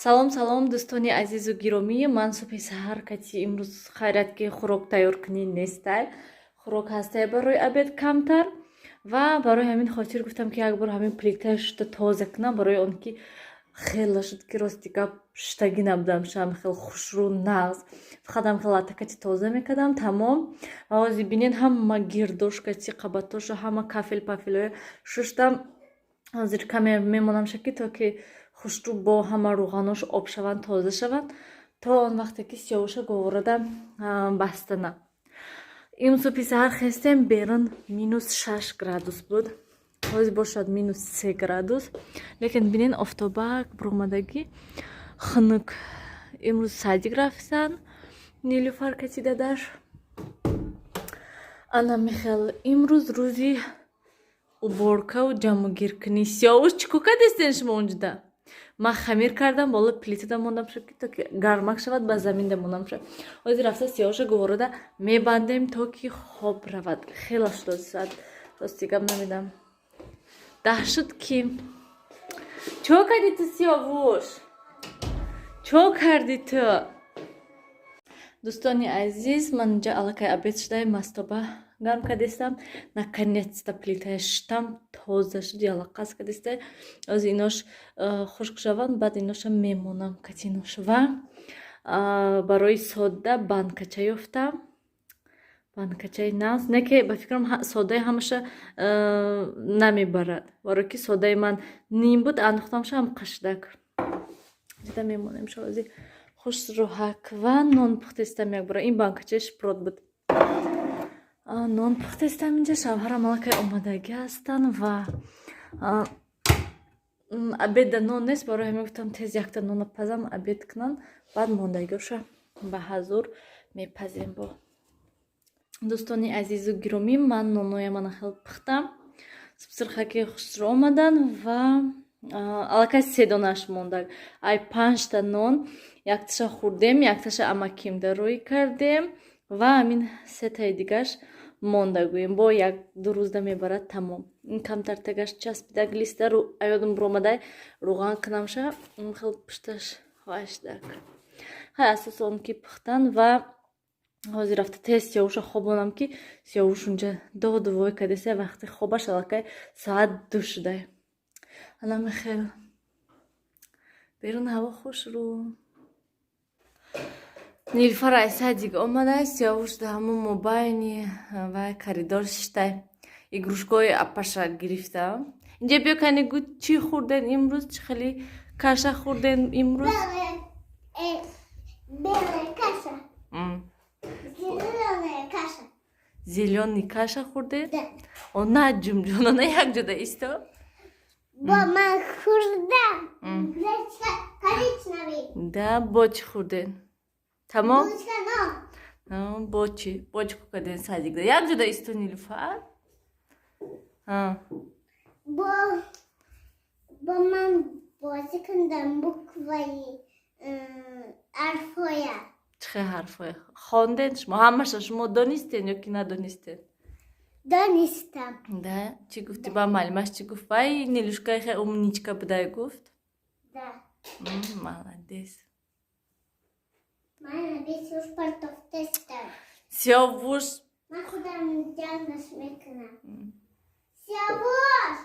Салом, салом, дӯстони азизу гиромӣ. Ман субҳи саҳар кати имрӯз хайрат, ки хӯрок тайёр кунӣ нестай. Хӯрок ҳастай барои обед камтар ва барои ҳамин хотир гуфтам, ки як бор ҳамин плита шута тоза кунам, барои он ки хеле шуд, ки рости гап, шуштагӣ набудам шам, хел хушрӯ, нағз, фақат ҳам хел латакати тоза мекардам, тамом. Ва ҳозир бинед, ҳама гирдошкати қабатошу, ҳама кафел пафелҳоя шуштам. Ҳозир каме мемонам шаки, то ки хушрӯ бо ҳама рӯғанош об шаванд, тоза шаванд, то он вақте ки Сиёвуша говорада бастана. Им субҳи саҳар хестем, берун -6 градус буд, ҳозир бошад -3 градус, лекин бинен, офтобак буромадагӣ, хунук. Имрӯз садик рафтан Нилюфар кати дадаш. Ана михел, имрӯз рӯзи уборкаву ҷамъгиркунӣ. Сиёвуш, чӣ кор кардестен шумо онҷода? Ман хамир кардам, боло плитада мондам шуд, ки то ки гармак шавад, ба заминда мондам шуд. Ҳозир рафта Сиёвуша говорода мебандем, то ки хоб равад. Хела шуд соат, рости гап, намедам, 10 шуд. Ки чо кардӣ ту, Сиёвуш, чо кардӣ ту? Дӯстони азиз, ман инҷа аллакай обед шуда, мастоба гарм кардестам. Наконец-то плитая шуштам, тоза шуд, ялақас кардеста. Ҳозир инош хушк шаванд, баъд иноша мемонам катинош. Ва барои сода банкача ёфтам, банкачаи нағз, не ки ба фикрам содаи ҳамаша намебарад, барое ки содаи ман ним буд, андохтамша, ҳам қашдак дида мемонем. Шози хушрӯҳак ва нон пухтестам якбора. Ин банкачаи шпрот буд, нон пухтестам. Инҷа шавҳарам аллакай омадагӣ ҳастанд ва обеда нон нест, барои ҳамин гуфтам, тез якта нона пазам, обед кунам, баъд мондагиоша ба ҳазур мепазем. Бо дӯстони азизу гиромӣ, ман ноноя мана хел пухтам, субсирхаки хушрӯ омадан ва аллакай се донаш мондаг. Ай панҷта нон якташа хӯрдем, якташа амакимда рӯй кардем ва ҳамин сетаи дигаш монда, гӯем, бо як ду рӯзда мебарад, тамом. Ин камтар тагаш часпидаг, листа аёдум буромадай, рӯған кунамша, хел пушташ вашдак. Хай, асоси он ки пухтан. Ва ҳозир рафта тез Сиёвуша хобонам, ки Сиёвуш унҷа доду вой кардеса, вақти хобаш аллакай соат 2 шудай. Анами хел, берун ҳаво хушрӯ. Нилфар ай садик омадай, Сиёвуш да ҳамун мобайни вай коридор шиштай, игрушкаҳои апаша гирифта. Инҷа биё, кани, гӯ, чӣ хӯрден имрӯз, чӣ хели каша хӯрден имрӯз? Белая каша. Зеленая каша. Зелёный каша хӯрден? Да. О, на, ҷумҷонона, якҷода исто. Бо ман хӯрдам. Коричневый. Да, бо чӣ хӯрден? Тамом? Булочка, нон. Бо чӣ, бо чӣ карден садикда? Якҷода исто, Нилуфар. Бо ман бозӣ кардам букваи, ҳарфҳоя. Чӣ хел ҳарфҳоя хонден шумо? Ҳамаша шумо донистен ё ки надонистен? Донистам. Да, чӣ гуфтӣ ба муаллимаш, чӣ гуфт? Вай, Нилушкаи хел умничка будай, гуфт? Да. Молодец. Ман бисёр партофтестам. Сиёвуш. Ман худам ҷамъаш мекунам. Сиёвуш!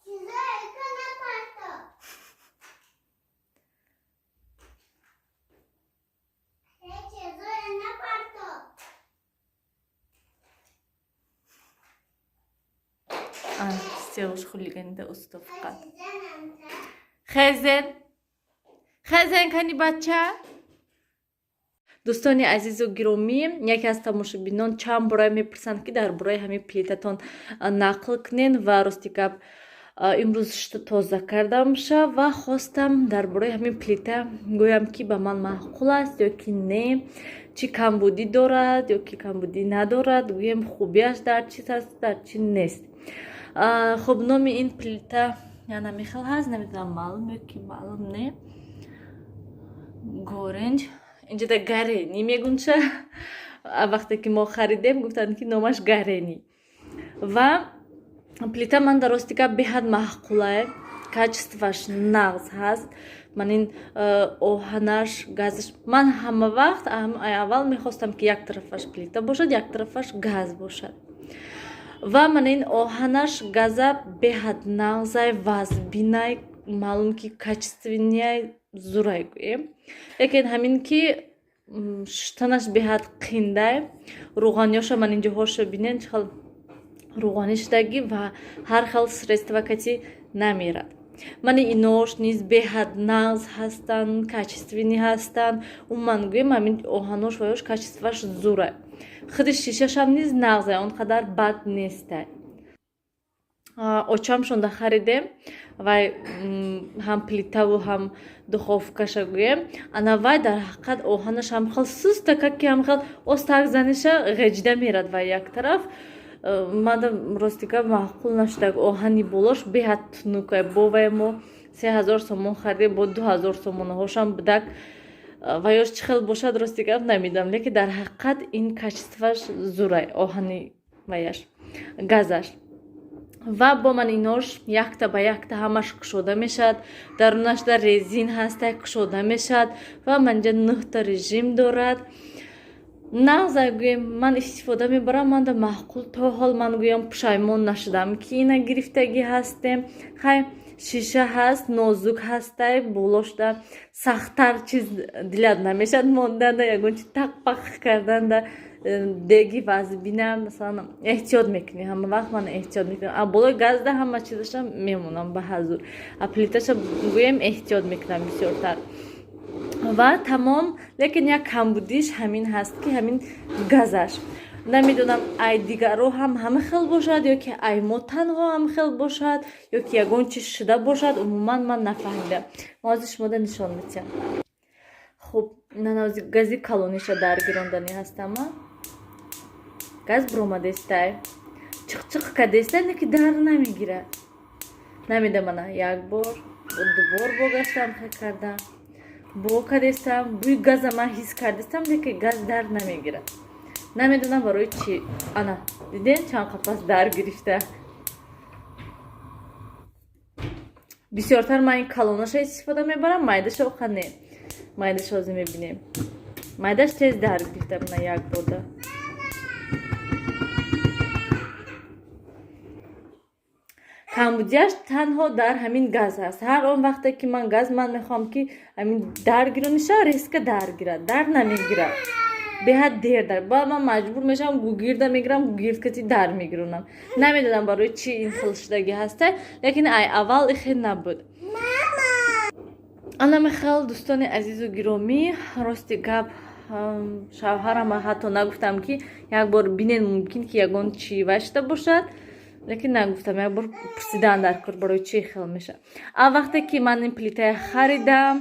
Чизое кана партоф. Ҳеҷ чизое напартоф. Сиёвуш хулиганида усто фақат. Хезен, хезен, кани, бача. Дӯстони азизу гиромӣ, яке аз тамошобинон чанд бора мепурсанд, ки дар бораи ҳамин плитатон нақл кунен. Ва рости гап, имрӯз шута тоза кардамша ва хостам дар бораи ҳамин плита гӯям, ки ба ман маъқул аст ё ки не, чӣ камбудӣ дорад ё ки камбудӣ надорад, гӯем, хубиаш дар чиз аст, дар чӣ нест. Хуб, номи ин плита янамихел ҳаст, намедонам, маълум ё ки маълум не, Горенҷ. Инҷода Гарени мегунша. Вақте ки мо харидем, гуфтанд, ки номаш Гарени. Ва плита ман дар рости гап беҳад маъқулае. Качествоаш нағз ҳаст. Ман ин оҳанаш, газаш, ман ҳама вақт аввал мехостам, ки як тарафаш плита бошад, як тарафаш газ бошад. Ва ман ин оҳанаш, газа беҳад нағзай, вазбинай, маълум ки качественныяй, зурай гӯем. Лекин ҳамин ки шуштанаш беҳад қиндай. Рӯғаниёша ман инҷоҳоша бинен, чӣ хел рӯғанӣ шудагӣ ва ҳар хел средства кати намерад. Мани инош низ беҳад нағз ҳастанд, качественный ҳастанд. Умуман гӯем, ҳамин оҳанош ваёш качествоаш зурай. Худи шишашам низ нағзай, он қадар бад нестай. Очамшонда харидем, вай ҳам плитаву ҳам духовкаша гӯем. Ана вай дар ҳақиқат оҳанаш ҳам хел сустака, ки ҳам хел остак заниша ғеҷида мерад вай як тараф. Мада рости гап маъқул нашудаг. Оҳани болош беҳад тунукай. Бо вай мо 3000 сомон харидем, бо 2000 сомонаҳошам будак. Ва ёш чӣ хел бошад, рости гап намедонам, лекин дар ҳақиқат ин качествоаш зурай, оҳани ваяш, газаш. Ва бо ман инош якта ба якта ҳамаш кушода мешавад, дарунаш дар резин ҳаста, кушода мешавад ва манҷа нӯҳта режим дорад. Нағза гӯем, ман истифода мебарам, манда маъқул. То ҳол ман гӯям пушаймон нашудам, ки ина гирифтагӣ ҳастем. Хай, шиша ҳаст, нозук ҳастай, болошда сахттар чиз дилат намешад монданда, ягон чи тақ-пақ карданда деги вазбина, масалан, эҳтиёт мекунӣ. Ҳама вақт ман эҳтиёт мекунам. А болои газда ҳама чизаша мемонам ба ҳазур, а плиташа гӯем эҳтиёт мекунам бисёртар ва тамом. Лекин як камбудиш ҳамин ҳаст, ки ҳамин газаш. Намедонам, ай дигаро ҳам ҳама хел бошад ё ки ай мо танҳо ҳам хел бошад, ё ки ягон чиз шуда бошад, умуман ман нафаҳмидам. Ма ҳозир шумода нишон медиҳам. Хуб, нанози гази калониша даргирондани ҳастама. Газ буромадестай, чиқ-чиқ кадестай, не ки дар намегирад. Намедам, ана як бор, дубор бо гаштам, хе кардам, бо кадестам, бӯи газа ман ҳис кардестам, лекин газ дар намегирад. Намедонам барои чӣ. Ана диден, чанд қафас дар гирифта. Бисёртар ман ин калонаша истифода мебарам, майдаша оқа не. Майдаша ҳозир мебинем. Майдаш тез дар гирифта, мана як борда. Камбудияш танҳо дар ҳамин газ ҳаст. Ҳар он вақте ки ман газ, ман мехоҳам, ки ҳамин дар гирониша, резко дар гирад, дар намегирад, беҳад дер дар. Баъд ман маҷбур мешавам, гугирда мегирам, гугирд кати дар мегиронам. Намедонам барои чӣ ин хел шудагӣ ҳаста, лекин ай аввал ихел набуд. Ана михел, дӯстони азизу гиромӣ, рости гап, шавҳарама ҳатто нагуфтам, ки як бор бинен, мумкин ки ягон чӣ вай шуда бошад, лекин нагуфтам. Як бор пурсидан дар кор, барои чӣ хел мешавад. А вақте ки ман ин плитая харидам,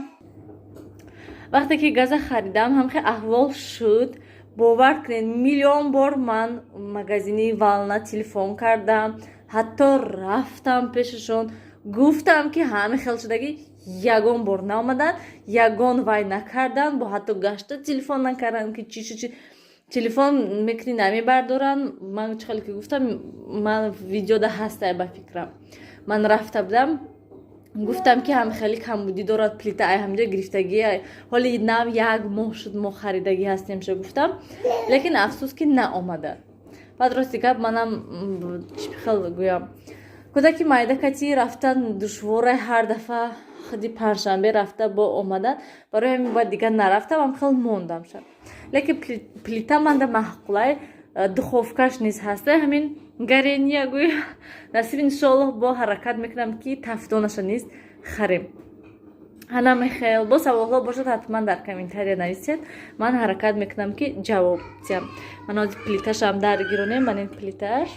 вақте ки газа харидам, ҳамхел аҳвол шуд. Бовар кунед, миллион бор ман магазини Волна телефон кардам, ҳатто рафтам пешашон, гуфтам, ки ҳами хел шудагӣ. Ягон бор наомаданд, ягон вай накарданд, бо ҳатто гашта телефон накарданд, ки чӣ чи. Телефон мекунӣ, намебардоранд. Ман чӣ хеле ки гуфтам, ман видеода ҳастай ба фикрам, ман рафта будам, гуфтам, ки ҳам хеле камбудӣ дорад плита, ай ҳамҷо гирифтагӣ, ҳоли нав як моҳ шуд мо харидагӣ ҳастемша, гуфтам. Лекин афсӯс, ки наомада. Баъд рости гап, манам чӣ хел гӯям, кӯдаки майда кати рафтан душворай, ҳар дафъа худи панҷшанбе рафта бо омадан. Барои ҳамин бояд дигар нарафтам, ҳам хел мондам шад. Лекин плита манда маъқулай, духовкаш низ ҳаста, ҳамин Горения гӯй. Насиб, иншоаллоҳ, бо ҳаракат мекунам, ки тафдонаша низ харем. Ана михел, бо саволҳо бошад, ҳатман дар комментария нависед, ман ҳаракат мекунам, ки ҷавоб диҳам. Ман ҳозир плиташам даргиронем. Ман ин плиташ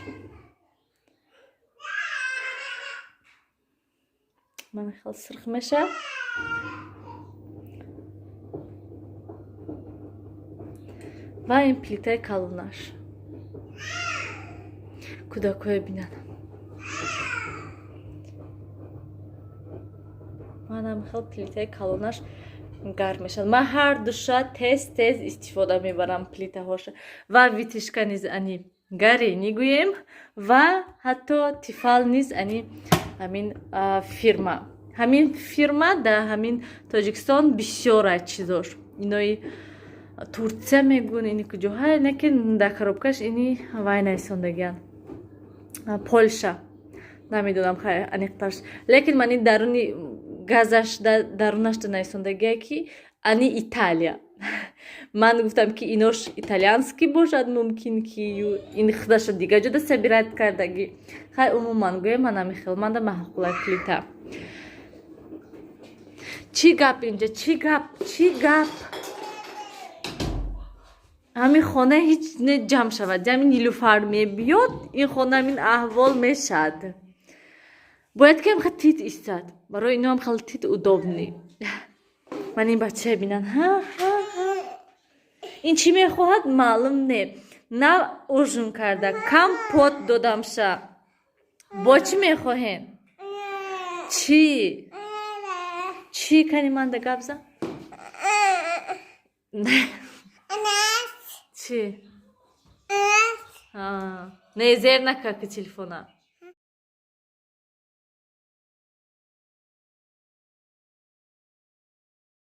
ман хел сирх мешавад ва ин плитаи калонаш. Кӯдакҳое бинанд, манам хел плитаи калонаш гарм мешавад. Ман ҳар душа тез тез истифода мебарам плитаҳоша. Ва вытяжка низ ани Горения гӯем ва ҳатто Тефал низ ани. Ҳамин фирма, ҳамин фирма дар ҳамин Тоҷикистон бисёра чизош. Инои Турсия мегӯн, ини куҷоҳа, лекин дар коробкаш ини вай нависондагиан, Полша, намедонам аниқтарш, лекин ман ин даруни газаш, дарунашда нависондагия, ки ани Италия. Ман гуфтам, ки инош итальянский бошад, мумкин ки ин худаша дига ҷода собирать кардагӣ. Хай, умуман гӯя, ман намехел, манда маъқула плита. Чӣ гап инҷа? Чӣ гап? Чӣ гап? Ҳамин хона ҳеҷ не ҷамъ шавад. Ҷамъи Нилуфар мебиёд, ин хона ҳамин аҳвол мешавад. Бояд ки ҳамха тит истад, барои иноам хеле тит удобный. Ман ин бача бинан, ҳа ҳа ҳа, ин чӣ мехоҳад, маълум не. На ужин карда, компот додамша. Бо чӣ мехоҳем? Чӣ, чӣ? Кани манда гап зан. Чӣ? Не, зер накард ки телефона.